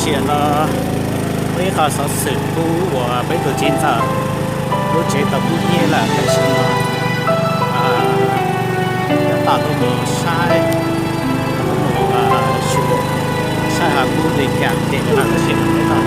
Tiam no muaj ib qho xov xwm kub uas peb tus txiv ntxawm lub tsev tau kub hnyiab lawm, tam sim no yuav tau tuaj mus saib, tuaj mus xyuas saib ho kub li cas ces lawv tau siv no peb tau.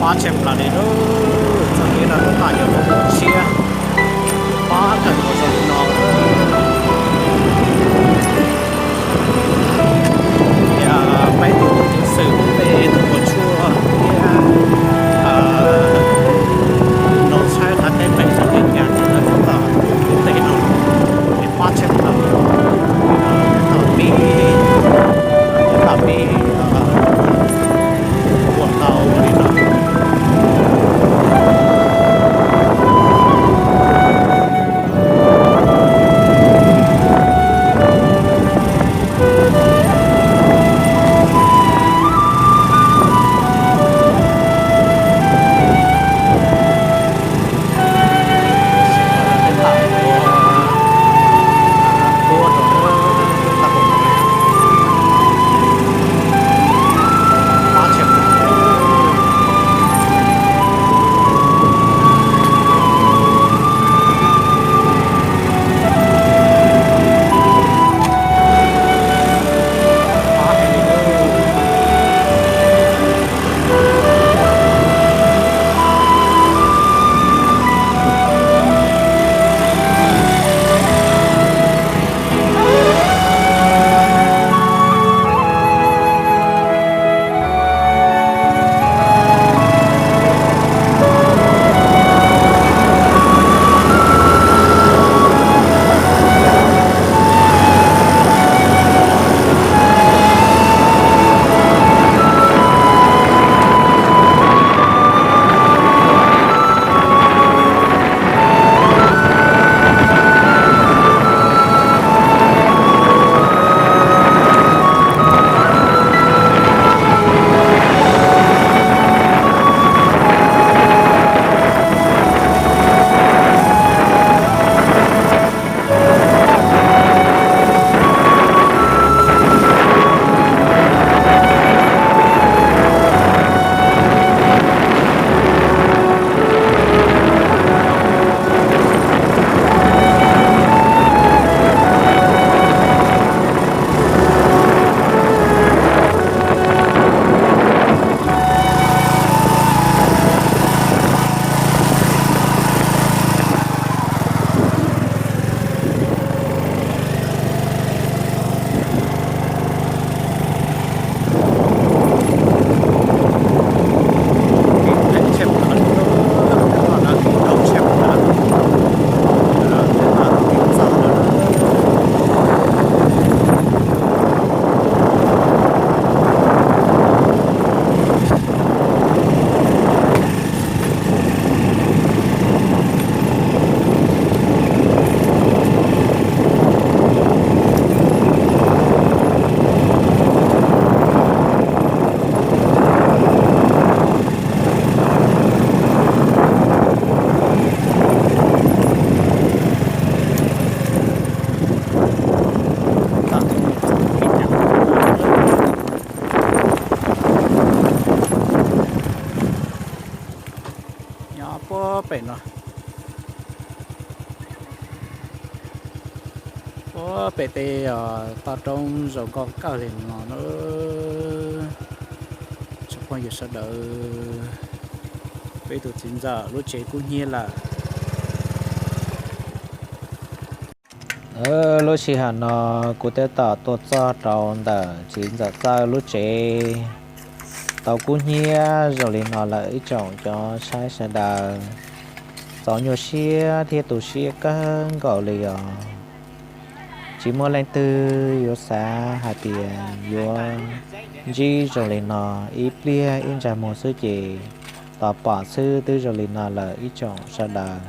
Pab tshaj plaws li lauj, txoj kev no tab tom yuav muaj tshiab, pab kawg nkaus zoo li no. Thiab peb tus tub ceev xwm lub npe hu ua Tshuaj thiab, no saib qhov teeb meem zoo li cas ces lawv tab tom ua lub npe no, es pab tshaj plaws, tab tom pib, tab tom pib ua tau li no. Pem no, ua pem tej toj roob zoo nkauj kawg li no na. Tsoom phooj ywg sawv daws, peb tus txiv ntxawm lub tsev kub hnyiab lawm. Lub sij hawm no kuv tab tom tuaj txog rau ntawm txiv ntxawm Txawj lub tsev tau kub hnyiab zoo li no lawm ib tsoom cov saib sawv daws. Txaus nyuaj siab thiab tu siab kawg nkaus li os. Tsis muaj leej twg yuav xav hais tias yuav ntsib zoo li no, ib pliag ib ntsais muag xwb ces tos pom xwb twb zoo li no lawm ib tsoom sawv daws.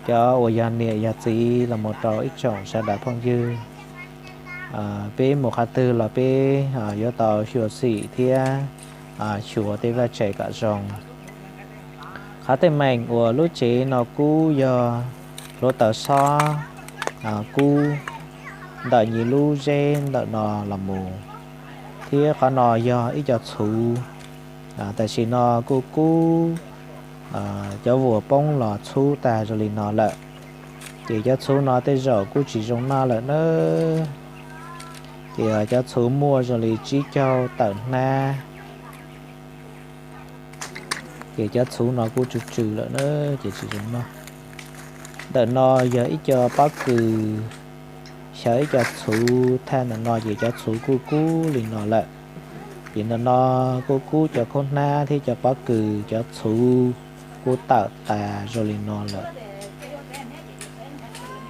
Cov uas yog niam yog txiv los mus rau ib tsoom sawv daws phooj ywg, peb mus qhov twg los peb yuav tau xyuam xim thiab xyuas tej vaj tsev kom zoo. Qhov teeb meem uas lub tsev no kub yog hluav taws xob kub ntawm nyias lub zeb ntawm no los mus, thiab qhov no yog ib co txhuv. Tam sim no kuj kub, cov vuas poob los txhub tag zoo li no lawm, ces cov txhuv no tej zaum kuj tsis zoo noj lawm na. Ces cov txhuv muaj zoo li tsib caug tawm hnab, ces cov txhuv no kuj tsw tsw lawm na, ces tsis zoo noj. Ntawm no yog ib co pob kws, xyaw ib co txhuv thaj ntawm no ces cov txhuv kuj kub li no lawm. Ces ntawm no kuj kub cov khaub hnab thiab cov pob kws, cov txhuv kuj tawm tas zoo li no lawm.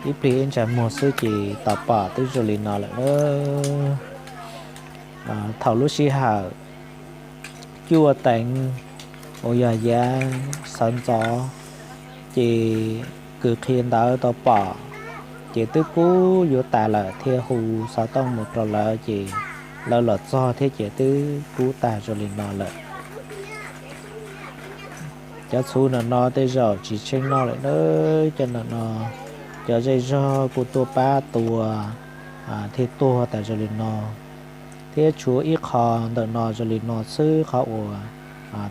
Ib pliag ib ntsais muag xwb ces tos pom twb zoo li no lawm na. Thaum lub sij hawm cuaj teev uas yog yav sawv ntxov, ces kws qhia ntawv tau pom, ces twb kub yuav tas lawm thiaj hu xov tooj mus rau lawv, ces lawv los txog thiab ces twb kub tag zoo li no lawm. Cov txhuv ntawm no tej zaum tsis tsheej noj lawm na. Cov ntawm no, cov zej zog kuj tuaj pab tua thiaj tuag tas zoo li no, thiab tshuav ib qho ntawm no zoo li no xwb, qhov uas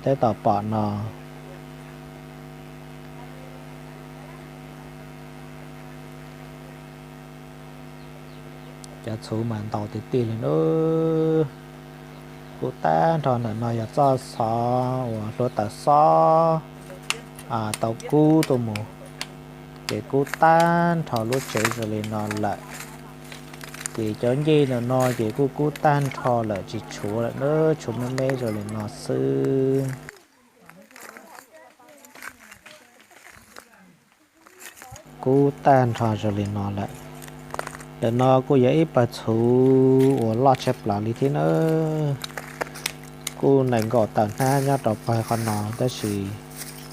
tab tom pom no. Cov txhuv mas ntau tiag tiag li na. Kub tag nrho. Ntawm no yog txoj xov uas hluav taws xob tau kub tuaj mus, ces kub tag nrho lub tsev zoo li no lawm. Ces cov ncej ntawm no ces kuj kub tag nrho lawm, tsis tshuav lawm na, tshuav me me zoo li no xwb. Kub tag nrho zoo li no lawm. Ntawm no kuj yog ib pawg txhuv uas loj tshaj plaws li thiab na. Kuj nees nkaum tawm hnab nyob rau pawg qhov no tab sis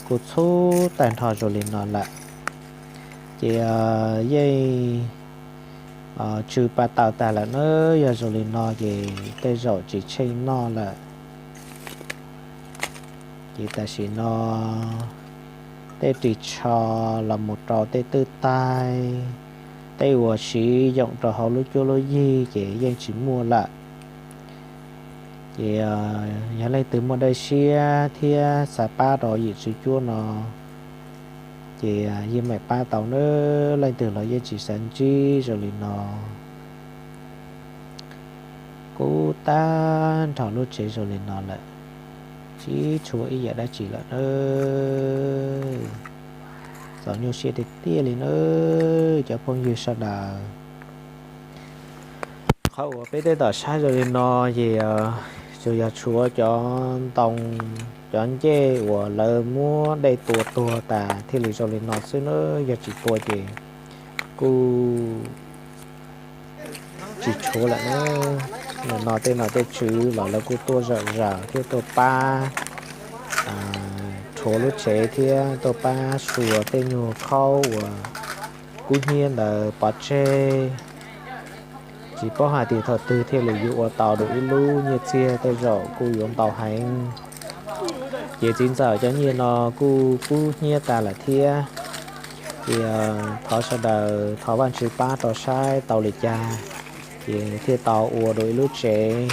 kuj txhub tag nrho zoo li no lawm. Ces yeej tsw pa taws tag lawm na, yog zoo li no ces tej zaum tsis tsheej noj lawm. Ces tam sim no tej ris tsho los mus rau tej twj taig, tej uas siv yoom rau hauv lub cuab lub yig ces yeej tsis muaj lawm. Ces yog leej twg muaj dej siab thiab xav pab rau yim tswv cuab no, ces yeej meem pab tau na, leej twg los yeej tsis xav ntsib zoo li no. Kub tag nrho lub tsev zoo li no lawm, tsis tshuav ib yam dab tsi lawm na. Txaus nyuaj siab tiag tiag li na, cov phooj ywg sawv daws. Qhov uas peb tej tom saib zoo li no ces tsuas yog tshuav cov ntoo, cov ncej uas lawv muab dej tua tuag tas thiaj li zoo li no xwb na, yog tsis tua ces kuj tsis tshuav lawm na. Nim no tej nom tej tswv los lawv kuj tuaj zom zaws thiab tuaj pab rhuav lub tsev thiab tuaj pab xuas tej nyuag khaub uas kub hnyiab ntawd pov tseg. Tsis paub hais tias thaum twg thiaj li yuav ua tau dua ib lub nyiaj txiag, tej zaum kuj yuav ntau heev. Ces txiv ntxawm cov nyiaj no kuj kub hnyiab tas lawm thiab. Ces thov sawv daws thov Vajtswv pab rau saib tau li cas, ces thiaj tau ua dua ib lub tsev.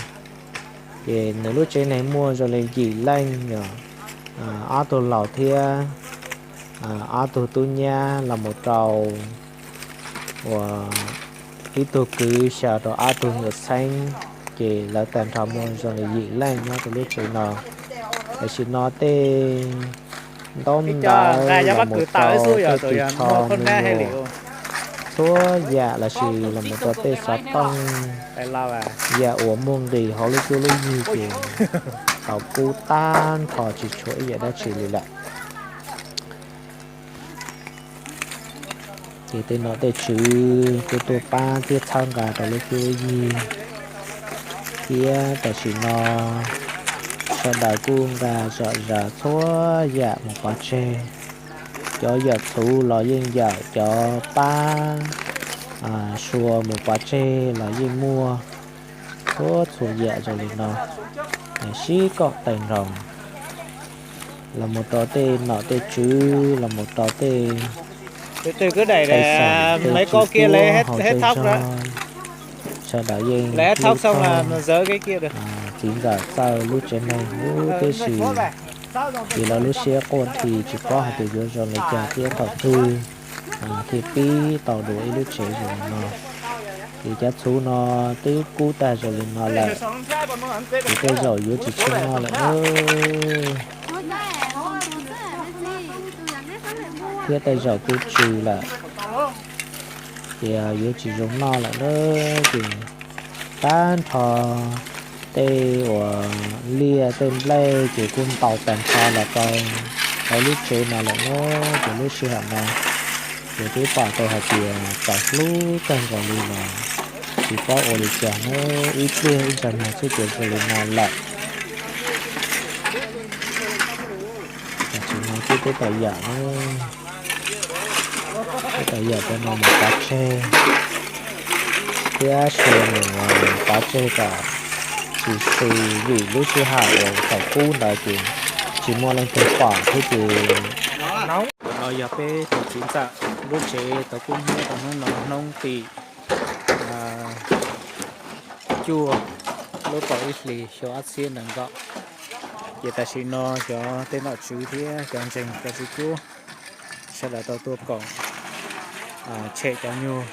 Ces nws lub tsev neeg muaj zoo li yim leej, ob tug laus thiab ob tug tub nyab los mus rau uas ib tug kwv xyaw rau ob tug nyuam xeeb, ces lawv tag nrho muaj zoo li yim leej nyob rau lub tsev no. Tam sim no tej ntaub ntawv los mus rau tej ris tsho me nyuam, txhua yam los sis los mus rau tej xov tooj, yam uas muaj nqis hauv lub cuab lub yig ces tau kub tag nrho tsis tshuav ib yam dab tsi li lawm. Ces tej nom tej tswv kuj tuaj pab thiab txhawb nqa rau lub cuab lub yig, thiab tam sim no sawv daws kuj nqa zom zaws txhua yam mus pov tseg. Cov yawm txhuv los yeej yawm, cov pab sua mus pov tseg los yeej muaj, txhua txhua yam zoo li no. Sib koom tag nrho los mus rau tej nom tej tswv, los mus rau tej pej xeem, tej tswv puab hauv zej zog, sawv daws yeej hlub tshaj txiv ntxawm txawj lub tsev neeg huv tib si, ces lawv lub siab quaj dhi tsis paub hais tias yuav zoo li cas thiab thaum twg thiaj pib tau dua ib lub tsev zoo li no. Ces cov txhuv no twb kub tag zoo li no lawm, ces tej zaum yuav tsis tsheej noj lawm na, thiab tej zaum kuj tsw lawm, ces yuav tsis zoo noj lawm na. Ces tag nrho tej uas liaj tej nplej ces kuj ntaus tag nrho los rau hauv lub tsev no lawm na. Ces lub sij hawm no ces twb pom tau hais tias txaus hlub kawg nkaus li los tsis paub ua li cas na, ib pliag ib ntsais muag xwb ces zoo li no lawm. Tam sim no twb tau yawm na, twb tau yawm rau no mus pov tseg thiab sua mus pov tseg kom tsis xws vim lub sij hawm uas thaum kub ntawd ces tsis muaj leej twg pom thiab ces. Ntawm no yog peb tus txiv ntxawm lub tsev tau kub hnyiab rau hnub no hnub tim cuaj lub kaum ib hlis xyoo ob txhiab nees nkaum. Ces tam sim no cov tej nom tswv thiab cov ntseeg cov tswv cuab sawv daws tau tuaj koom tshem cov nyuj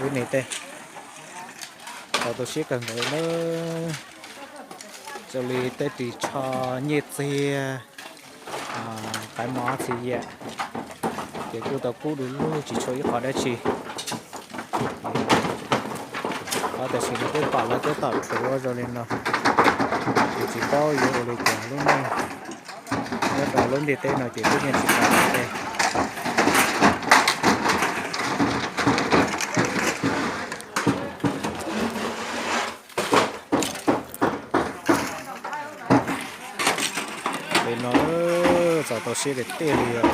lub me tej. Tau tu siab kawg nkaus li na, zoo li tej ris tsho, nyiaj txiag, qaiv mov txiv yam, ces kuj tau kub du lug tsis tshuav ib qho dab tsi. Qhov tam sim no peb pom lawv twb tom rhuav zoo li no, ces tsis paub yuav ua li cas lub neej nyob rau lub ntiaj teb no ces twb yeej tsis tau ua li no, txaus tau siab tiag tiag li os.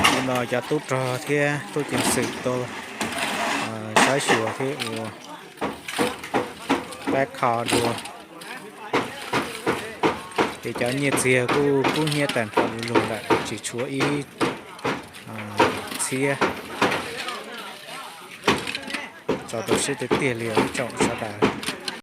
Hnub no cov tub rog thiab tub ceev xwm tuaj saib xyuas thiab ua pab kho dua, ces cov nyiaj txiag kuj kub hnyiab tag nrho du lug lawm, tsis tshuav ib txhiab. Txaus tu siab tiag tiag li os ib tsoom sawv daws.